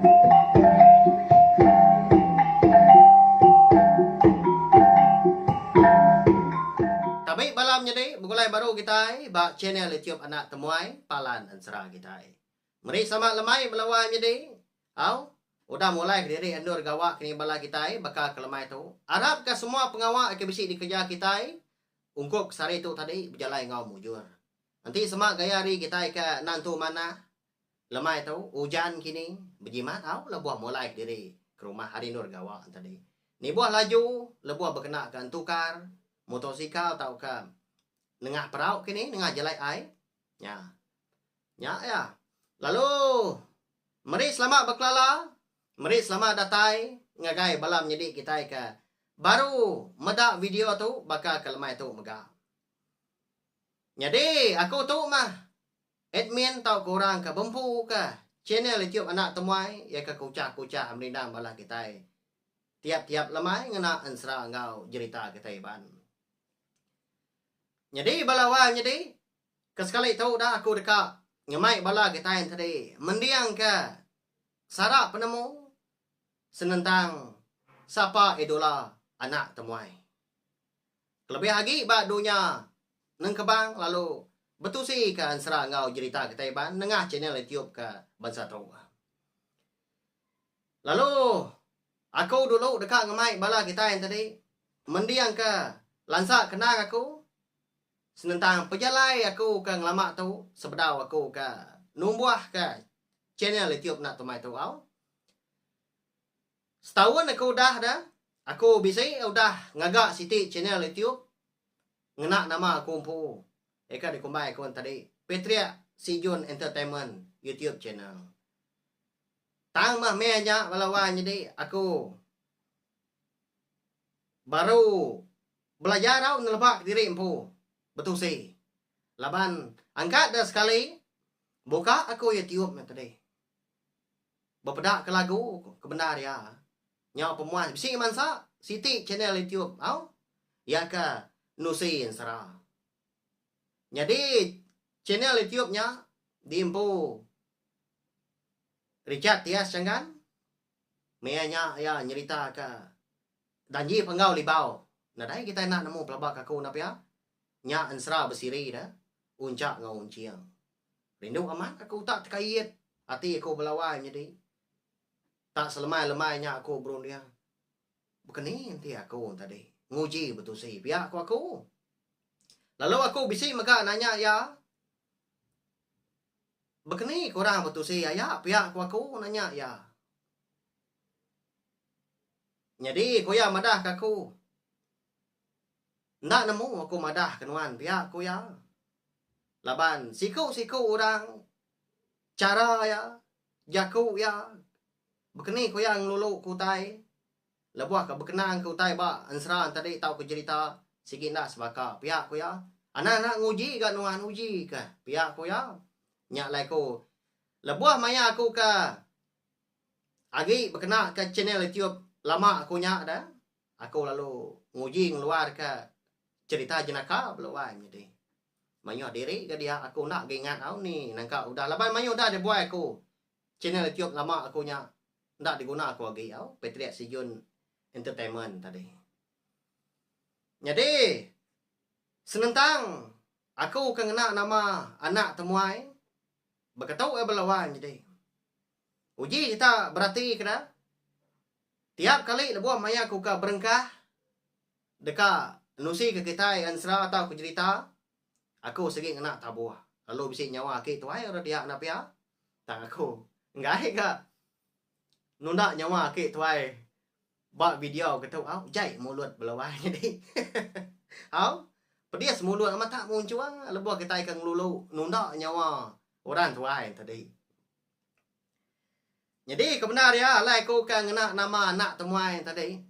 Tabi bala menyadi begulai baru kitai ba channel YouTube Anak Temuai Palan Ensera kitai. Meri selamat lemai bala wai menyadi. Au, udah mulai kediri endur gawa kini bala kitai baka ke lemai tu. Arap ka semua pengawa ke bisi dikereja kitai ungkup ke sehari tu tadi bejalai enggau mujur. Enti sema gaya hari kitai ke enda entu manah lemai tu, ujan kini, bejimat au lebuh mulai kediri ke rumah hari endur gawa tadi. Nibuh laju lebuh bekena ke entukar, motosikal tauka nengah perau kini nengah jalai ai. Nya. Nya iya. Lalu meri selamat bekelala, meri selamat datai ngagai bala menyedi kitai ke baru meda video tu baka ke lemai tu mega. Nyadi aku tu mah admin tauka orang ke bempu ke channel YouTube Anak Temuai iya ke kuchah-kuchah merindang bala kitai tiap-tiap lemai ngena ensera enggau jerita kitai Iban. Nyadi bala wai nyadi Ke sekali tu udah aku deka ngemai bala kitai entadi mendingka sara penemu senentang sapa idola anak temuai. Kelebih agi ba dunya nengkebang lalu betusika ensera enggau jerita kitai Iban nengah channel YouTube ke bansa tu. Lalu aku dulu deka ngemai bala kitai entadi mendingka lansa kenang aku Senentang pejalai aku ke ngelama tu sebedau aku ke numbuhka channel YouTube enda tumai tu au. Setaun aku udah dah, aku bisi udah ngaga siti channel YouTube ngena nama aku empu ika dikumbai aku tadi Patrick Sijun Entertainment YouTube channel. Tang meh meh nya bala wai nyadi aku baru Belajar au neleba kediri empu betusi laban angkat da sekali buka aku YouTube nya tadi bepeda ke lagu ke bendar iya nyau pemuas bisi mansa siti channel YouTube au iya ke nusi ensera. Nyadi channel YouTube nya diempu Richard Tias Changgan maya nya iya nyerita ke Danji penggau libau nadai kitai enda nemu pelaba ke aku enda pia. Nya ensera besiri da uncha enggau unching. Rindu amat aku tak tekait ati aku belawai nyadi. Tak selemai-lemai nya aku berunding. Bekeni enti aku tadi nguji betusi pia ku aku. Lalu aku bisi mega nanya iya bekeni ke orang betusi aya pia ku aku nanya iya. Nyadi ku iya madah ke aku. Enda nemu aku madah ke nuan pia ku iya. Laban siku-siku orang chara iya, jaku iya, bekeni ku iya ngelulu ke utai, lebuh ke bekenang ke utai ba ensera tadi tauka jerita sigi enda sebaka pia ku iya. Anang enda nguji ga nuan uji ke pia ku iya. Nya alai ku lebuh maya aku ke Agi bekena ke channel YouTube lama aku nya da, aku lalu nguji ngeluar ke cherita jenaka bela wai menyadi. Mayuh diri ga dia aku enda agi ingat au ni nangka udah laban mayuh udah dibuai aku channel YouTube lama aku nya enda diguna aku agi au Patrick Sijun Entertainment tadi. Nyadi senentang aku ke ngena nama anak temuai beketu bela wai menyadi. Uji kita berati ke da. Tiap kali lebuh maya ku ka berengkah deka nusi ke kitai ensera tauka jerita, aku sigi ngena tabuh lalu bisi nyawa aki tuai orang dia enda pia. Tang aku enggai ga nunda nyawa aki tuai ba video ke tu au jai mulut bala wai nyadi. Au pedis mulut amat tak munchung lebuh kitai ke ngelulu nunda nyawa orang tuai tadi. Nyadi ke bendar iya alai aku ke ngena nama anak temuai tadi.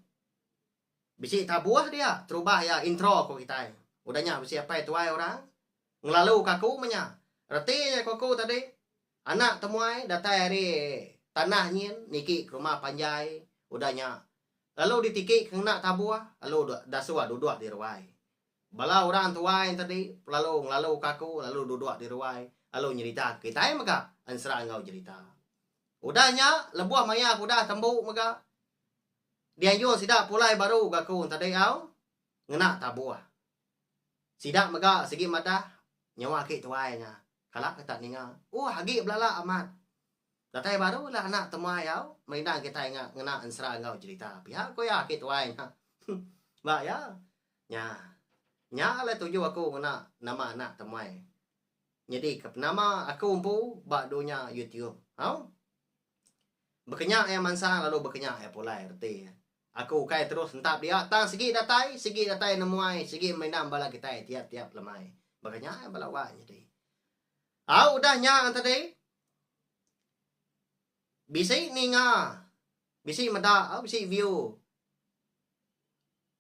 Bisi tabuh dia terubah iya intro ko kitai. Udah nya bisi apai tuai orang ngelalu ke aku meh nya. Reti nya ko aku tadi anak temuai datai ari tanah nyin niki ke rumah panjai udah nya lalu ditiki ke ngena tabuh lalu dasuh duduk di ruai. Bala orang tuai tadi lalu ngelalu ke aku lalu duduk di ruai lalu nyerita ke kitai mega ensera enggau jerita. Udah nya lebuh maya ke udah tembu mega dianjung sida pulai baru ga aku tadi au ngena tabuh. Sida mega sigi madah nyawa aki tuai nya kala ke tak ninga. Uhh agi belala amat. Datai baru lah anak temuai au merindang kitai ngena ensera enggau jerita pia ku iya aki tuai nya. Ba iya nya. Nya alai tuju aku ngena nama anak temuai. Nyadi ke penama aku empu ba dunya YouTube. Au. Bekenya iya mansang lalu bekenya iya pulai reti iya. Aku ukai terus entap dia tang sigi datai, sigi datai nemuai, sigi merindang bala kitai tiap-tiap lemai. Bekenya iya bala wak nyadi. Au udah nya tadi bisi ninga, bisi meda, au bisi view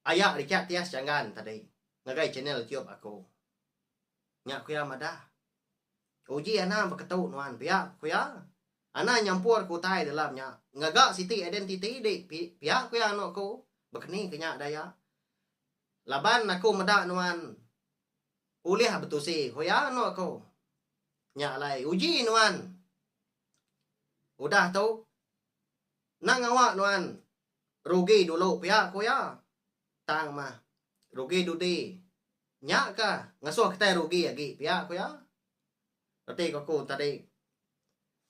aya Richard Tias Changgan tadi ngagai channel YouTube aku. Nya ku iya madah. Uji anang beketu nuan pia, ku iya. Anang nyampur ke utai dalam nya. Ngaga siti identiti di pia ku iya anu aku. Bekeni ke nya daya. Laban aku meda nuan ulih betusi, ku iya anu aku. Nya alai uji nuan. Udah tu enda ngawa nuan rugi dulu pia ku iya. Tang mah rugi dudi. Nya ka ngasuh kitai rugi agi pia ku iya. Reti ku aku tadi.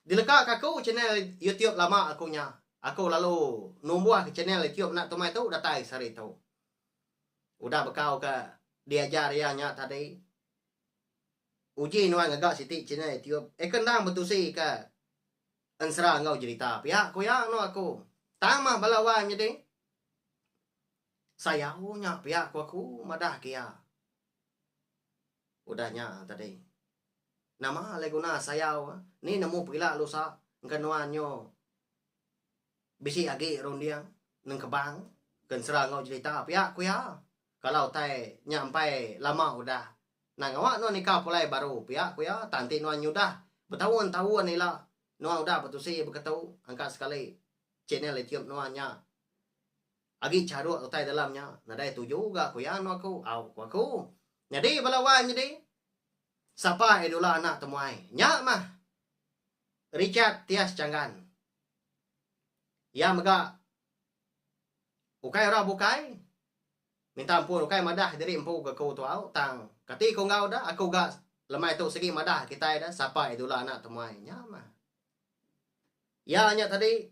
Dileka ka aku channel YouTube lama aku nya. Aku lalu numbuh ka channel YouTube enda tumai tu datai sehari tu. Udah bekau ka diajar iya nya tadi. Uji nuan ngaga siti channel YouTube eh ke endang betusi ka ensera enggau jerita pia ku iya anu aku. Tang mah bala wang nyadi. Sayau nya pia ku aku madah ke iya. Udah nya tadi. Nama alai guna sayau ni nemu pegila lusa engka nuan nyo bisi agi runding nengkebang ke ensera enggau jerita pia ku iya. Kalau utai nya empai lama udah nang ngawa nuan nikau pulai baru pia ku iya tang enti nuan nyudah betaun-taun ila nuan udah betusi beketu angka sekali channel youtube nuan nya. Agi charuk utai dalam nya nadai tuju ga ku iya anu aku au ku aku. Nyadi bala wai nyadi sapa idola anak temuai nya mah Richard Tias Changgan. Iya mega ukai orang bukai minta ampun ukai madah diri empu ga ku tu au tang kati ku enggau da aku ga lemai tu sigi madah kitai da sapa idola anak temuai nya mah. Iya nya tadi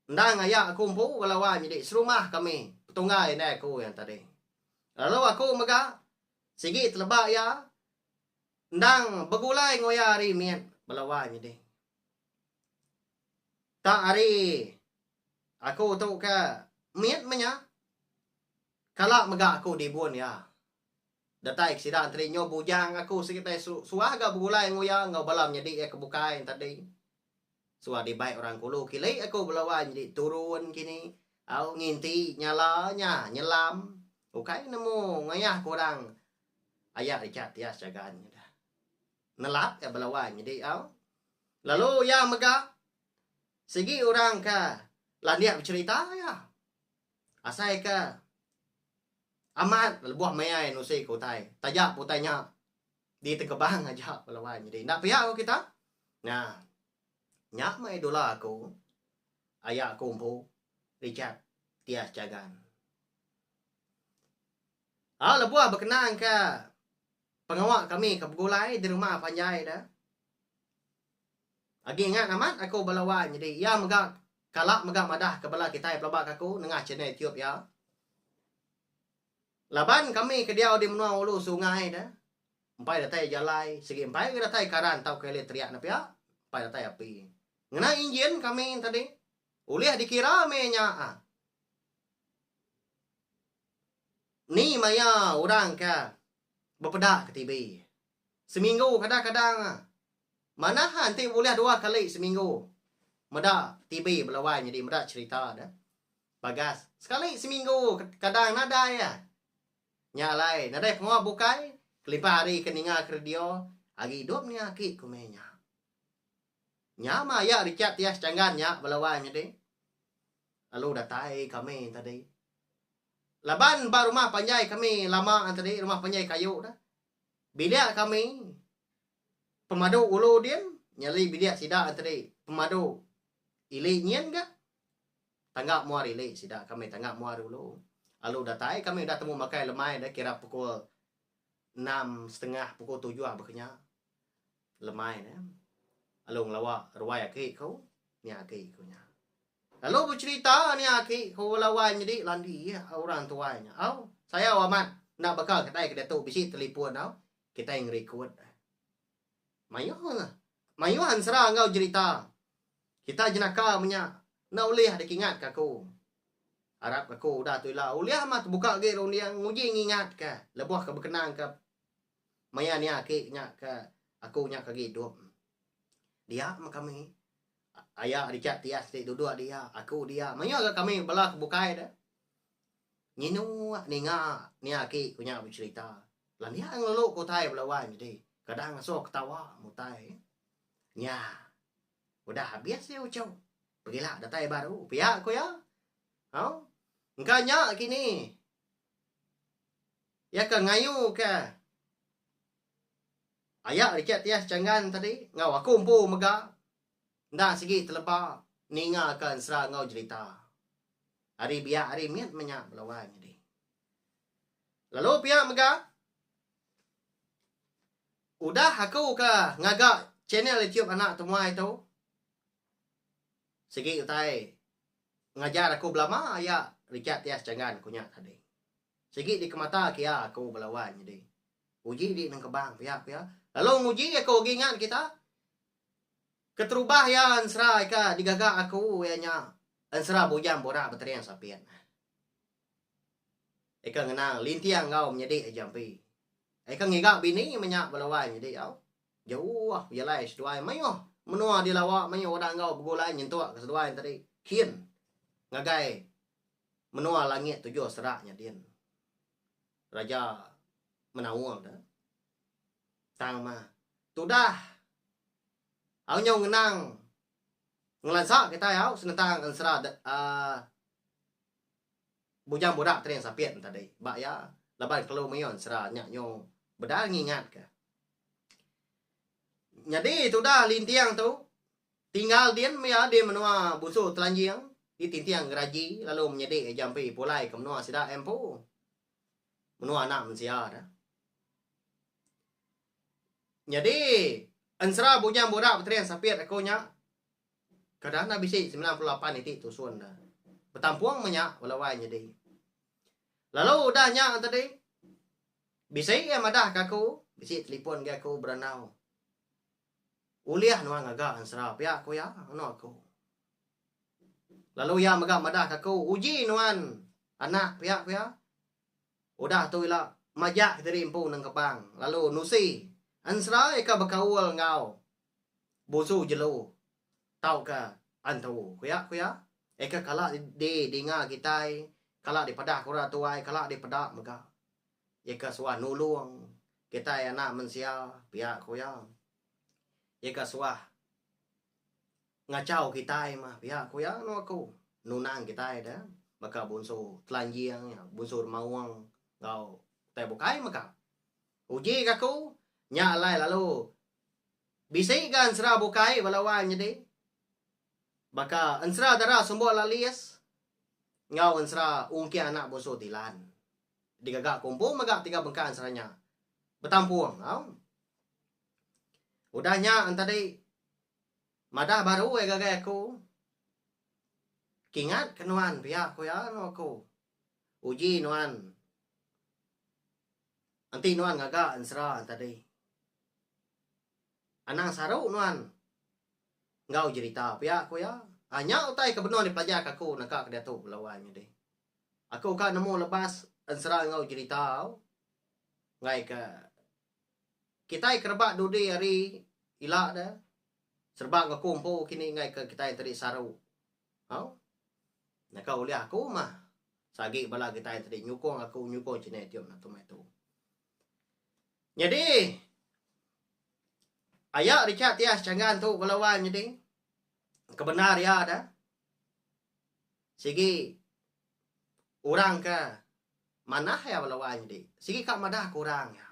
Endang aya aku empu bala wai nyadi serumah kami petunggal indai aku yang tadi. Lalu aku mega sigi teleba iya endang begulai enggau iya ari mit bala wai nyadi. Tak ari aku tu ke mit menya kala mega aku dibun iya. Datai ke sida enteri nyu bujang aku sigi tai suah ga begulai enggau iya enggau bala menyadi iya ke bukai tadi. Suah dibai orang kulu kili aku belawan nyadi turun kini au nginti nyala nya nyelam ukai nemu ngayah ke orang aya Richard Tias Jagan nya dah. Nelap iya belawan nyadi au. Lalu iya mega sigi orang ke landik becherita iya. Asai ke amat lebuh maya iya nusi ke utai taja pun utai nya Ditegebang aja bala wai nyadi. Enda pia ko kita? Nya. Nya meh idola aku. Aya aku empu Richard Tias Jagan. Au lebuh bekenang ke pengawa kami ke begulai di rumah panjai da. Agi ingat amat aku bala wai nyadi. Iya mega kala mega madah ke bala kitai pelaba ke aku nengah channel YouTube iya. Laban kami ke diau di menua ulu sungai ne, empai datai jalai, sigi empai ga datai karan tauka elektrik ne pia, empai datai api. Ngena injin kami tadi, ulih dikira meh nya ah. Ni maya orang ke bepeda ke TV. Seminggu kadang-kadang ah. Manah ah enti bulih dua kali seminggu meda TV bala wai nyadi meda cherita ne. Bagas. Sekali seminggu kadang nadai ah. Nya alai nadai pengawa bukai kelimpah ari ke ninga ke radio agi idup nya aki ku meh nya. Nya mah aya Richard Tias Changgan nya bala wai menyadi. Lalu datai kami tadi. Laban ba rumah panjai kami lama tadi rumah panjai kayu dah. Bilik kami pemadu ulu din nyadi bilik sida tadi pemadu. Ili nyin ga. Tangga mua ari ili sida kami tangga mua ari ulu. Alu datai kami udah temu makai lemai da kira pukul 6 setengah pukul 7 baka nya lemai ne. Alu ngelawa ruai aki ku nya aki ku nya. Lalu becerita ni aki ku lawan nyadi landi orang tuai nya. Au sayau amat enda baka kitai ke diatu bisi telefon au kitai ngerikod. Mayuh mayuh ensera enggau jerita Kita jenaka menya enda ulih dikingatka aku. Arapka aku udah tu ila ulih amat tebuka agi runding nguji ngingatka lebuh ke bekenangka maya nia aki nya ke aku nya ke agi idup. Dia meh kami aya Richard Tias ti duduk dia, aku dia, mayuh ga kami bala ke bukai deh. Nyinu ninga nia aki ku nya becherita. Lalu dia ngelulu ke utai bala wai nyadi kadang ngasuh ketawa mutai. Nya. Udah habis iya uchu. Pegila datai baru pia ku iya. Au. Engka nya kini. Iya ke ngayu ke aya Richard Tias Changgan tadi enggau aku empu mega enda sigi teleba ninga ke ensera enggau jerita. Ari biak ari mit meh nya bala wai nyadi. Lalu pia mega Udah aku ke ngaga channel youtube anak temuai tu sigi utai ngajar aku belama aya Richard Tias Changgan ku nya tadi. Sigi dikemata ke iya aku bala wai nyadi. Uji di nengkebang pia ku iya. Lalu nguji aku agi ngan kita keterubah iya ensera ika digaga aku iya nya ensera Bujang Burak Betering Sapit. Ika ngenang linting enggau menyadi jampi. Ika ngiga bini menya bala wai menyadi au. Jauh bejalai seduai mayuh menua dilawa mayuh orang enggau begulai nyentuk ke seduai tadi kin ngagai menua langit tujuh serak nya din. Raja Menaul tu. Tang mah tudah au nyau ngenang ngelansa kitai au senentang ensera uhh Bujang burak tering sapit ne tadi ba iya laban kelu mayuh ensera nya nyu bedar ngingat ka. Nyadi tudah linting tu tinggal din mia di menua Busu Telanjing di Tinting Geraji lalu menyedi jampi pulai ke menua sida empu menua anak mensia da. Nyadi ensera Bujang Burak betering sapit aku nya Kada enda bisi 98 iti tusun da. Betampung meh nya bala wai nyadi. Lalu udah nya tadi bisi iya madah ka aku, bisi telefon agi aku berandau. Ulih nuan ngaga ensera pia ku iya anu aku. Lalu iya mega madah ka aku uji nuan anak pia ku iya. Udah tu ila majak kediri empu nengkebang lalu nusi ensera ika bekaul enggau Busu jelu tauka antu ku iya ku iya. Eka kala di dinga kitai, kala dipadah ke orang tuai, kala dipeda mega. Eka suah nulung kitai anak mensia pia ku iya. Eka suah ngachau kitai mah pia ku iya anu aku. Nunang kitai da baka bunsu telanjing, bunsu remaung enggau utai bukai mega. Uji ga aku nya alai lalu Bisi ga ensera bukai bala wai nyadi baka ensera dara Sumbok Lalis enggau ensera Ungking Anak Busu Tilan. Digaga ku empu mega tiga bengkah ensera nya betampung au. Udah nya entadi madah baru iya gagai aku kingat ke nuan pia ku iya anu aku. Uji nuan enti nuan ngaga ensera entadi. Anang saru nuan enggau jerita pia ku iya. Ha nya utai ke benung dipelajarka aku naka ke diatu bala wai nyadi. Aku ka nemu lebas ensera enggau jerita au enggai ke kitai ke rebak dudi hari ila de sereba enggau aku empu kini enggai ke kitai tadi saru. Au naka ulih aku mah sagi bala kitai tadi nyukung aku nyukung channel tiup natu meh tu. Nyadi aya Richard Tias Changgan tu bala wai nyadi kebendar iya da sigi orang ke manah iya bala wai nyadi sigi ka madah ke orang iya.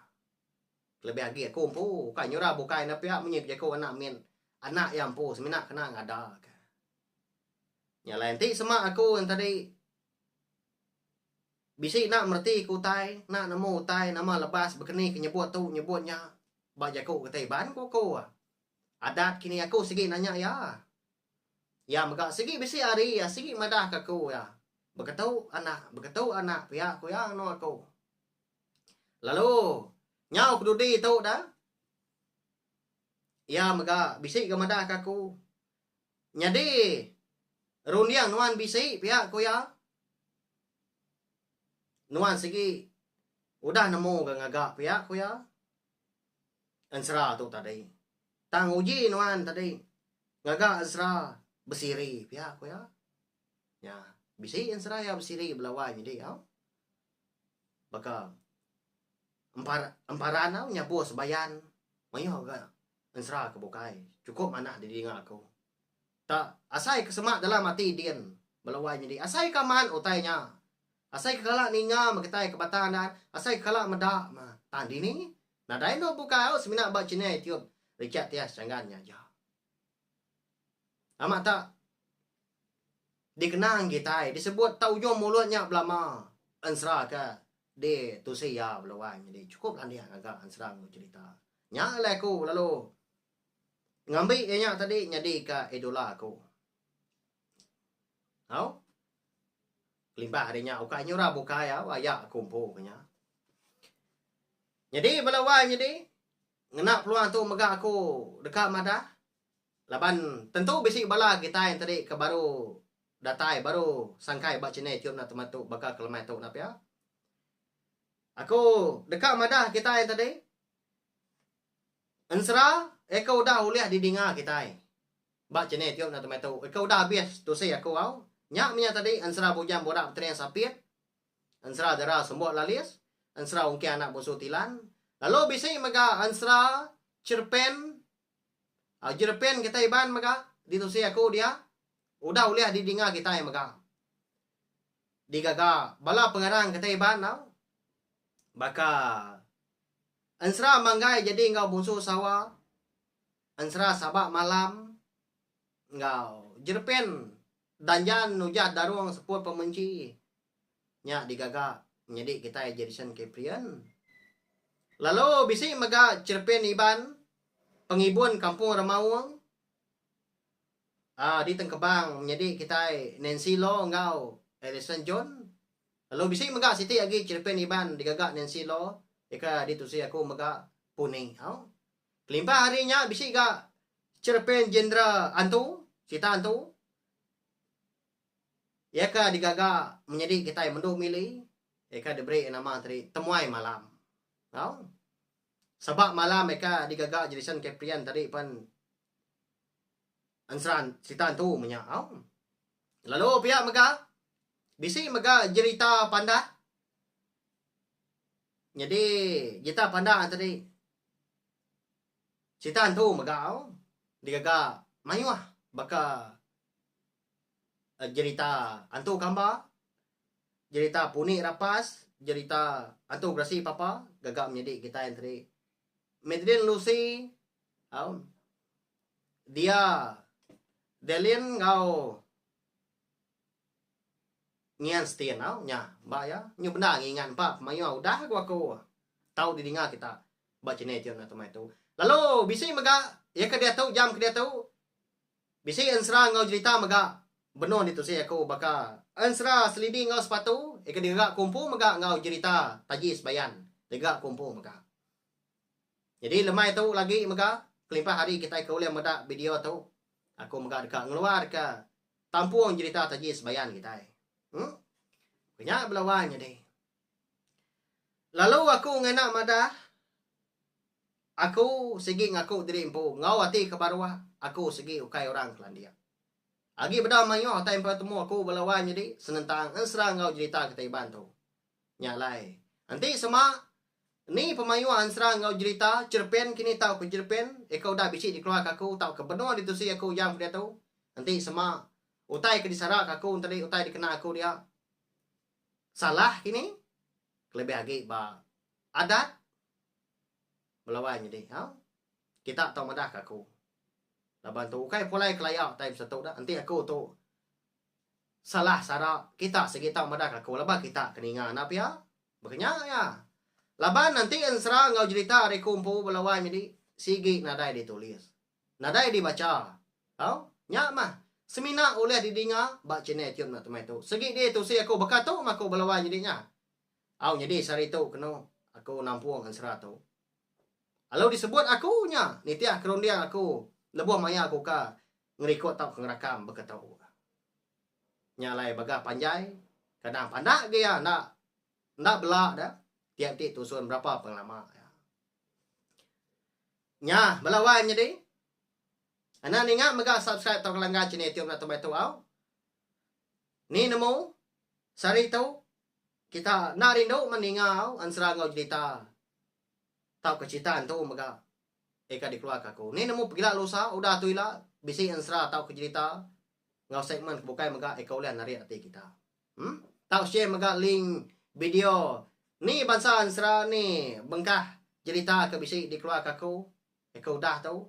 Kelebih agi aku empu ukai nyura bukai enda pia munyi bejaku anak min anak iya empu semina kena ngada ka. Nya alai enti sema aku entadi bisi enda mereti ke utai, enda nemu utai nama lebas bekeni ke nyebut tu nyebut nya ba jaku kitai Iban ku aku. Adat kini aku sigi nanya iya. Iya mega sigi bisi hari iya sigi madah ke aku iya. Beketu anak, beketu anak pia ku iya nganu aku. Lalu nyau kedudi tu da iya mega bisi ga madah ke aku. Nyadi runding nuan bisi pia ku iya. Nuan sigi udah nemu ga ngaga pia ku iya. Ensera tu tadi. Tang uji nuan tadi ngaga ensera besiri pia ku iya. Nya bisi ensera iya besiri belawai nyadi au. Baka empar emparan au nyabur sebayan mayuh ga Ensera ke bukai chukup manah didinga aku. Tak asai ke semak dalam ati din belawai nyadi asai ke amat utai nya. Asai ke kala ninga meh kitai ke batang dan asai ke kala meda meh. Tang dini nadai endur bukai au semina ba channel youtube Richard Tias Changgan nya aja. Amat tak dikenang kitai disebut tak ujung mulut nya belama ensera ke ditusi iya belawai nyadi chukup landik ngaga ensera enggau cherita. Nya alai aku lalu ngambi iya nya tadi nyadika idola aku. Au. Kelimpah ari nya ukai nyura bukai au aya aku empu ke nya. Nyadi bala wai nyadi ngena peluang tu mega aku deka madah laban tentu bisi bala kitai tadi ke baru datai baru sangkai ba channel YouTube enda tematu baka ke lemai tu enda pia. Aku deka madah kitai tadi ensera eka udah ulih didinga kitai ba channel tiup enda temai tu. Eka udah abis tusi aku au. Nya menya tadi ensera bujang burak betering sapit, ensera dera sembuk lalis, ensera ungking anak busu tilan, lalu bisi mega ensera cerpen au jerepen kitai Iban mega ditusi aku dia udah ulih didinga kitai mega. Digaga bala pengarang kitai Iban tau baka Ensera Manggai jadi enggau Bungsu Sawa, Ensera Sabak Malam enggau Jerpen Danjan Nujah Darung Seput Pemenchi nya digaga menyadi kitai Jerison Caprian. Lalu bisi mega Jerpen Iban Pengibun Kampung Remaung Aaa ditengkebang menyadi kitai Nancy Law enggau Alison John. Lalu bisi mega siti agi cerpen Iban digaga Nancy Law deka ditusi aku mega Puni. Au. Kelimpah ari nya bisi ga cerpen genre antu, cerita antu. Iya ke digaga menyadi kitai Mendu Mili, iya ke diberi nama tadi Temuai Malam. Au. Sabak malam iya ke digaga Jerison Caprian tadi pen Ensera cerita antu menya au. Lalu pia mega bisi mega jerita pandak. Nyadi jerita pandak tadi cerita antu mega au digaga mayuh baka jerita antu kamba, jerita puni rapas, jerita antu gerasi papa gaga menyadi kitai tadi. Madeline Lucy au Dia Delin enggau Ngian Stin au nya ba iya nyu bendar ngingat empa pemayuh udah ku aku tau didinga kita ba channel ti enda temai tu. Lalu bisi mega iya ke diatu jam ke diatu bisi ensera enggau jerita mega benung ditusi aku baka ensera selidi enggau sepatu iya ke digaga ku empu mega enggau jerita taji sebayan digaga ku empu mega. Nyadi lemai tu lagi mega kelimpah ari kitai ke ulih meda video tu, aku mega deka ngeluarka tampung jerita taji sebayan kitai. Em. Nya bela wai nyadi. Lalu aku ngena madah aku sigi ngaku diri empu enggau ati ke baruh aku sigi ukai orang kelandik. Agi beda mayuh utai empa temu aku bela wai nyadi senentang ensera enggau jerita kitai Iban tu. Nya alai, enti sema ni pemayuh ensera enggau jerita cerpen kini tauka jerpen eka udah bisi dikeluarka aku tauka benung ditusi aku jam ke diatu, enti sema utai ke disaraka aku entadi utai dikena aku dia salah kini kelebih agi ba adat belawai nyadi au kita tau madahka aku laban tu ukai pulai kelaya time setu da enti aku tu. salah sara kita sigi tau madah ke aku laban kita ke ninga enda pia. Baka nya iya. Laban enti ensera enggau jerita ari ku empu bala wai nyadi sigi nadai ditulis. Nadai dibacha. Au, nya mah. Semina ulih didinga ba channel YouTube enda temai tu. Sigi ditusi aku baka tu mah aku bala wai nyadi nya. Au nyadi sehari tu kenu aku nampung ensera tu. Lalu disebut aku nya nitih ke runding aku lebuh maya aku ka ngerikod tauka ngerakam baka tu. Nya alai bagah panjai kadang pandak agi iya enda enda bela da tiap ti tusun berapa pengelama iya. Nya bala wai nyadi. Anang ninga mega subscribe tauka langgar channel YouTube enda tembai tu au. Ni nemu sehari tu kita enda rindu men ninga au ensera enggau jerita tauka cerita entu mega ika dikeluarka aku. Ni nemu pegila lusa udah tu ila bisi ensera tauka jerita enggau segmen ke bukai mega ika ulih narit ati kita. Em tau share mega link video ni bansa ensera ni bengkah jerita ke bisi dikeluarka aku ika udah tu.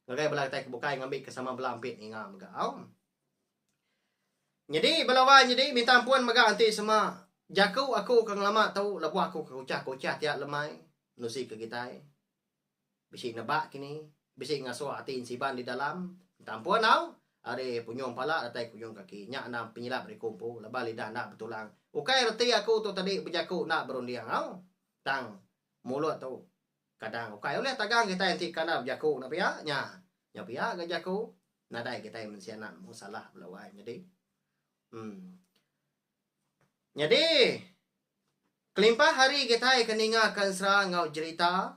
Ngagai bala kitai ke bukai ngambi ke sama bela ampit ninga mega au. Nyadi bala wai nyadi minta ampun mega enti sema jaku aku ke ngelama tu lebuh aku ke kuchah-kuchah tiap lemai nusi ke kitai. Bisi nebak kini, bisi ngasuh ati ensiban di dalam. Minta ampun au ari punyung pala datai ke ujung kaki. Nya endang penyilap ari ku empu laban lidah enda betulang. Ukai reti aku tu tadi bejaku enda berunding au. Tang mulut tu Kadang ukai ulih tagang kitai enti kala bejaku enda pia nya. Nya pia ga jaku nadai kitai mensia enda nemu salah bala wai nyadi. Em. Nyadi kelimpah hari kitai ke ninga ke ensera enggau jerita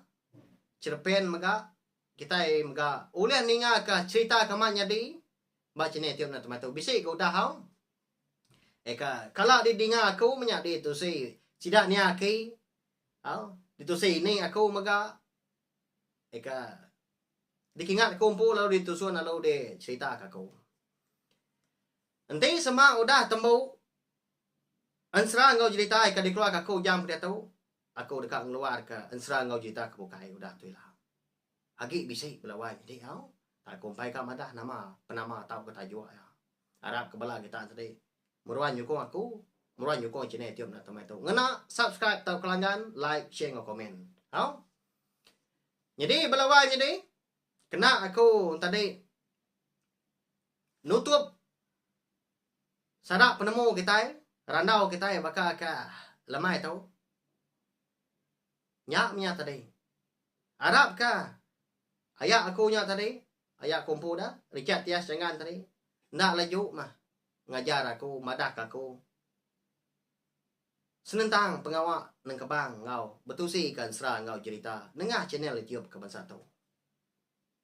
cherepen mega kitai mega ulih ninga ke cherita ke amat nyadi ba channel ti enda tematu bisi ke udah au. Eka kala didinga aku menya ditusi sida nia aki Au, ditusi ini aku mega eka dikingat aku empu lalu ditusun lalu dicherita ka aku. Enti sema udah tembu ensera enggau jerita eka dikeluarka aku jam ke diatu, aku deka ngeluarka ensera enggau jerita ke bukai udah tu ila. Agi bisi bala wai nyadi au, tak aku empai ka madah nama penama tauka tajuk iya. Arap ke bala kita tadi Meruan nyukung aku, meruan nyukung channel YouTube enda temai tu. Ngena subscribe tauka langgan, like, share enggau komen. Au. Nyadi bala wai nyadi kena aku tadi nutup sada penemu kitai, randau kitai baka ke lemai tu. Nya menya tadi. Arap ka aya aku nya tadi, aya aku empu dah, Richard Tias Changgan tadi enda leju mah. Ngajar aku madahka aku senentang pengawa nengkebang enggau betusika ensera enggau jerita nengah channel YouTube ke bansa tu.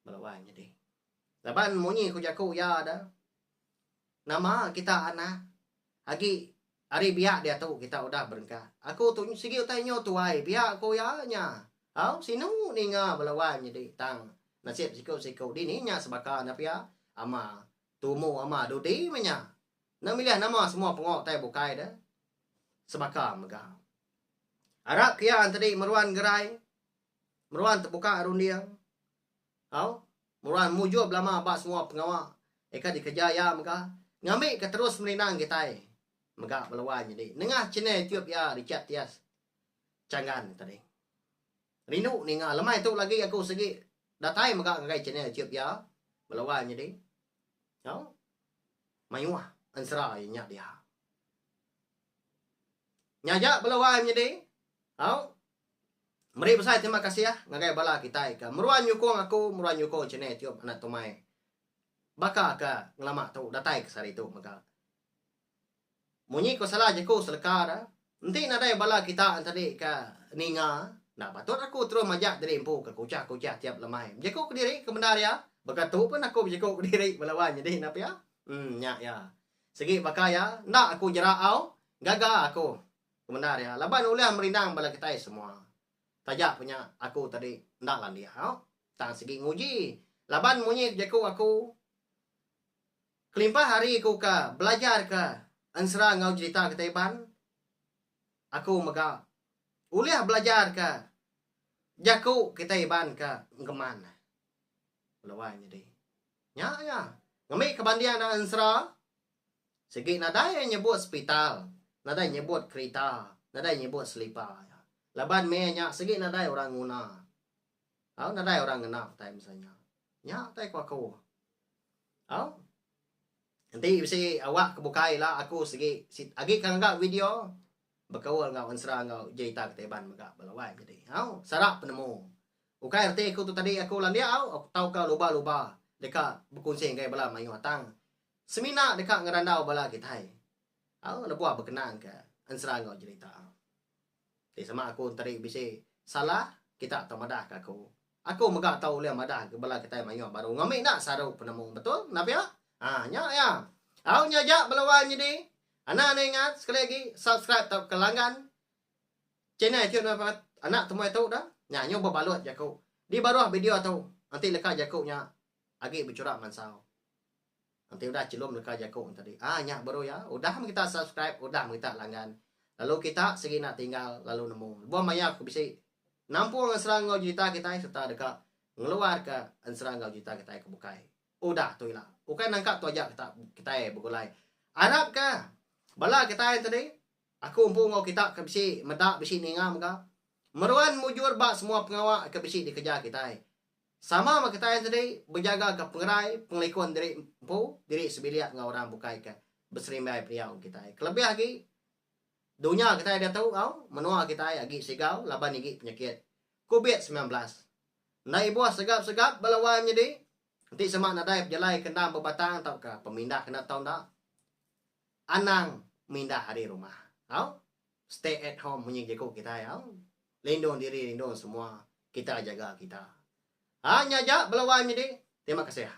Bala wai nyadi. Laban munyi ku jaku iya da nama kita anak agi ari biak diatu kita udah berengkah. Aku tu sigi utai nyu tuai pia ku iya nya. Au sinu ninga bala wai nyadi tang nasib siku-siku dini nya sebaka enda pia ama Tumu ama dudi meh nya. Enda milih nama semua pengawa utai bukai deh. Sebaka mega. Arap ke iya entedi meruan gerai, meruan tebuka runding. Au, meruan mujur belama ba semua pengawa eka dikereja iya mega ngambi ke terus merindang kitai mega bala wai nyadi nengah channel YouTube iya Richard Tias Changgan tadi. Rindu ninga lemai tu lagi aku sigi datai mega ngagai channel YouTube iya bala wai nyadi. Au. Mayuh ensera iya nya dia. Nya aja bala wai menyadi. Au. Meri besai terima kasih ngagai bala kitai ke meruan nyukung aku, meruan nyukung channel YouTube Anak Tumai. Baka ke ngelama tu datai ke sehari tu mega. Munyi ko salah jaku seleka da. Enti nadai bala kita entadi ke ninga, enda patut aku terus majak diri empu ke kuchah-kuchah tiap lemai. Bejaku kediri ke bendar iya. Baka tu pun aku bejaku kediri bala wan nyadi enda pia. Em nya iya. Sigi baka iya, enda aku jera au, gaga aku ke bendar iya laban ulih merindang bala kitai semua. Taja pun nya aku tadi enda landik au. Tang sigi nguji laban munyi jaku aku. Kelimpah ari aku ke belajarka ensera enggau jerita kitai Iban, aku mega ulih belajarka jaku kitai Iban ke engkeman. Bala wai nyadi. Nya iya. Ngambika banding da ensera. Sigi nadai iya nyebut sepital, nadai nyebut kerita, nadai nyebut selipa iya. Laban meh nya sigi nadai orang nguna. Au nadai orang ngena utai masa nya. Nya utai ku aku. Au. Enti bisi awak ke bukai ila aku sigi agi ka ngaga video bekaul enggau ensera enggau jerita kitai Iban mega bala wai nyadi. Au sara penemu. Ukai reti aku tu tadi aku landik au tauka luba-luba deka bekunsi ngagai bala mayuh tang semina deka ngerandau bala kitai. Au lebuh bekenang ke ensera enggau jerita. Ti sama aku enteri bisi salah kita tau madah ka aku. Aku mega tau ulih madah ke bala kitai mayuh baru ngambi enda saru penemu betul enda pia? Ha nya iya. Au nya aja bala wai nyadi. Anang enda ingat sekali agi subscribe tauka langgan channel YouTube anak temuai tu dah. Nya nyu bebalut jaku di baruh video tu enti leka jaku nya agi bechurak mansau. Enti udah chelum leka jaku tadi. Ah nya baru iya. Udah meh kita subscribe, udah meh kita langgan. Lalu kita sigi enda tinggal lalu nemu. Lebuh maya aku bisi nampung ensera enggau jerita kitai sereta deka ngeluarka ensera enggau jerita kitai ke bukai. Udah tu ila. Ukai nangka tu aja kita kitai begulai. Arapka bala kitai tadi aku empu enggau kita ke bisi meda bisi ninga mega meruan mujur ba semua pengawa ke bisi dikereja kitai. Sama meh kitai tadi bejaga ke pengerai, pengelikun diri empu, diri sebilik enggau orang bukai ke beserimbai pendiau kitai. Kelebih agi dunya kitai diatu au, menua kitai agi sigau laban igi penyakit kubit 19. Enda ibuh segap-segap bala wai menyedi, enti sema nadai pejalai ke endang bebatang tauka pemindah kena tau enda, anang mindah ari rumah. Au, stay at home munyi jaku kitai au. Lindung diri lindung semua kita jaga kita. Ha nya aja bala wai menyedi. Terima kasih.